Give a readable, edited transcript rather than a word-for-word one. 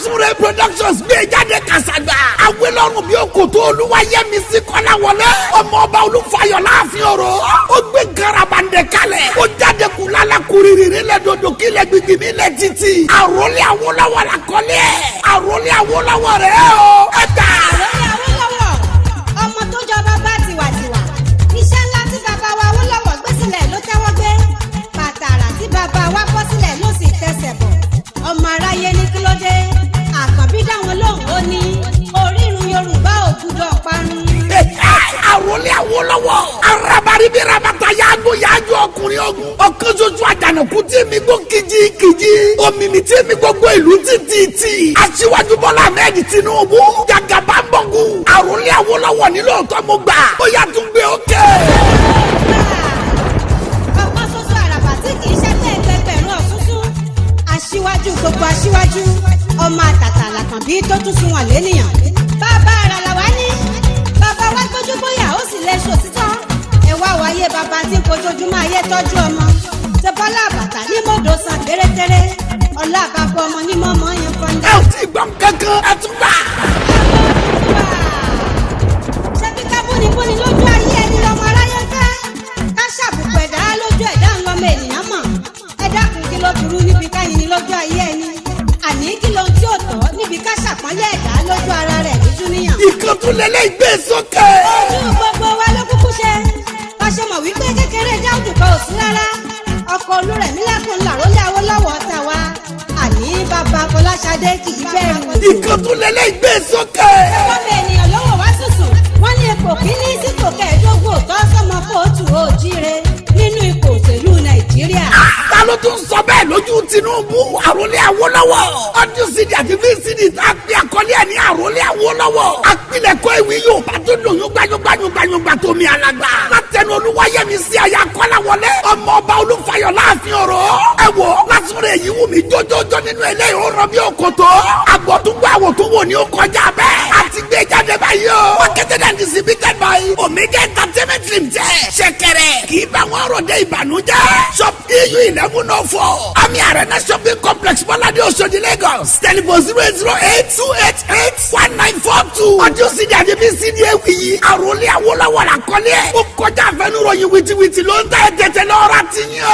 Lásùnrẹ́ Productions gbé jáde kàṣàgbà. Awelọ́run bí òkòtó Olúwayẹmísí Kọ́láwọlé. Ọmọ ọba Olúfayọ̀ láàfin ọ̀rọ̀. Ó gbé garabandẹ kalẹ̀. Ó jáde kulala kuririri lẹ dodo kílẹ̀ gbígbí lẹ títì. Àròlé Awólọ́wọ̀ la kọ́lé ẹ̀. Àròlé Awólọ́wọ̀ rẹ̀ o. Ẹ gbà. Àròlé Awólọ́wọ̀, ọmọ tó jọ bàbá tiwàtiwà. Iṣẹ́ ńlá tí bàbá wa Awólọ́wọ̀ gbé sílẹ̀ ló tẹ́wọ́ gbé. Bàtàrà tí bàbá wa bọ́ sílẹ̀ ló sì tẹsẹ̀ bọ̀. Ọmọ aráyé ní kí ló dé? Àkànbí dáwọn lóhùn, ó ní orírun Yorùbá ò gbúdọ̀ parun. Àròlé Awólọ́wọ̀. Arabaribi rabata yaago yaajo ọkùnrin ogun. Ọ̀kan ṣoṣo àjànàkú tí mi gbó kìjì kìjì. Omimi tí mi gbogbo ìlú títì. Aṣíwájú Bọ́lá Ahmed Tinubu. Jagaba ń bọ̀gùn. Àròlé Awólọ́wọ̀ nílò ọ̀tọ́ mo gbà. Ó yà tún gbé ókè. Ọ̀kan ṣoṣo àràbà tí kì í ṣẹ́gbẹ́ ẹgbẹgbẹ̀rún ọ̀ṣunṣun. Aṣíwájú gbogbo aṣíwájú. Ọmọ àtàtà làkànbí tó tún sunwọ̀n lẹ́nìyàn. Bàbá ara làwa ní. Bàbá wa gbójú bóyá ó sì lè ṣòtítọ́. Ẹ wá wáyé bàbá tí ń fojoojúmọ́ ayé tọ́jú ọmọ. Ṣé Bọ́lá àbàtà ní mọ́dọ̀ san tẹ́rẹ́tẹ́rẹ́? Ọlá àbàbọ̀ ọmọ ní mọ́mọ́ yẹn fọ́ndà. Ẹ ò tí ì gbọ́n kankan, ẹ tún gbà. Ṣebí ká búnibúni lójú ayé ẹni lọmọ aráyé fẹ́, ká ṣàbùkù ẹ̀dá lójú ẹ̀dá ńlọmọ ènìyàn mọ̀. Ẹ dákun, kí ló burú níbi ká yìnyín lójú ayé ẹni? Àní kí lóhun tí ò tọ́ níbi ká ṣàpọ́nlé ẹ̀dá lójú ara rẹ̀ lójú níyàn? Ìkàntún lẹ́lẹ́ gbé sókè. Ojú gbogbo wa ló kúkú ṣe bá ṣe mọ̀ wípé kékeré Dáúdù kan ò sí rárá. Ọkọ̀ Olúrẹ̀mílẹ́kùn làrólé Awólọ́wọ̀ tà wá. Àní bàbá Fọláṣadé kì í bẹ̀rù. Ìkàntún lẹ́lẹ́ gbé sókè. Ọmọ ènìyàn lọ́wọ́ wá sùsù. Wọ́n ní ipò kíní sípò kẹẹ̀ẹ́dógún òótọ́ sọmọ kóòtù òjíire nínú ipò òṣèlú Nàìjíríà. Ta ló tún sọ bẹ́ẹ̀ lójú Tinubu? Àròlé Awólọ́wọ̀. Ọdún CD àti VCD tá a pè àkọlé ẹ̀ ní Àròlé Awólọ́wọ̀. Àpilẹ̀kọ ìwé Yorùbá tó dùn yún gbanyúgbanyúgbanyúgba tó mi alàgbà. Látẹnu Olúwayẹmísí aya Kọ́láwọlé. Ọmọ ọba Olúfayọ̀ láàfin ọ̀rọ̀. Ẹ wo lásìrò èyí wù mí jójójó nínú eléyìí, ó rọ bí òkòtó. Àgbọ̀túngbò àwòtúnwò ni ó kọjá bẹ́ẹ̀. A ti gbé jáde báyìí o. Marketed and distributed by Omega Entertainment Limited. Ṣẹ̀kẹ̀rẹ̀ kì í bá wọn ròde ìbànújẹ́. Shop EU 1104. Ami Arena Shopping Complex, Bọ́ládé, Oṣòdì, Lagos. Telephone 08082881942. Ọdún CD àti VCD ewì yìí. Àròlé Awólọ́wọ̀ la kọ́lé ẹ̀. Ó kọjá àfẹnuròyìn, wìtìwìtì ló ń tẹ̀ tẹ̀tẹ̀ lọ́ra ti yàn.